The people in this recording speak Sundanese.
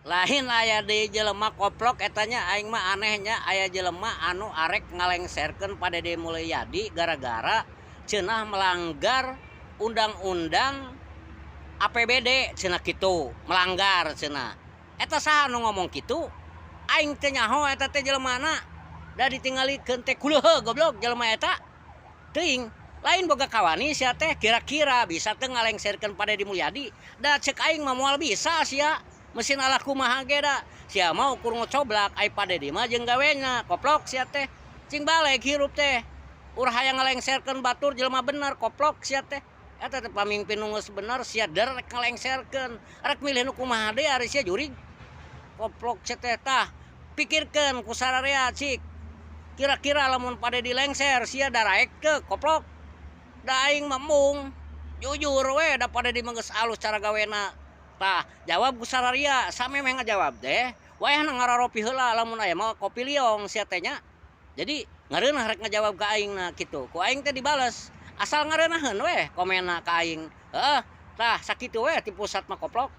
Lain aya deui jelema koplok eta nya, aing mah aneh nya, aya jelema anu arek ngalengserkeun Pa Dedi Mulyadi gara-gara cenah melanggar undang-undang APBD cenah kitu, melanggar cenah. Eta saha nu ngomong kitu? Aing teu nyaho eta teh jelemana. Da ditinggalikeun teh kuleuheung goblok jelema eta. Teuing, lain boga kawani sia teh, kira-kira bisa teu ngalengserkeun Pa Dedi Mulyadi? Da ceuk aing mah moal bisa sia. Mesin ala kumaha ge da sia mah ukur ngocoblak, ai Pa Dedi mah jeung gawena, koplok sia teh. Cing baleg hirup teh. Ulah hayang ngalengserkeun batur jelema bener, koplok sia teh. Eta teh pamimpin nu geus bener sia der rek ngalengserkeun. Rek milih nu kumaha deui ari sia jurig. Koplok sia teh. Tah, pikirkeun ku sararea cik. Kira-kira lamun Pa Dedi lengser sia daraek teu, koplok? Da aing mah embung. Jujur we, da Pa Dedi mah geus alus cara gawena. Tah, jawab ku sararia, samemeh ngajawab teh wayahna ngararopi heula, lamun aya mah kopi liong sia teh nya. Jadi ngareunah rek ngajawab ka aing na kitu. Ku aing teh dibales. Asal ngareunaheun we komenna ka aing. Heeh, tah sakitu we ti pusat mah, koplok.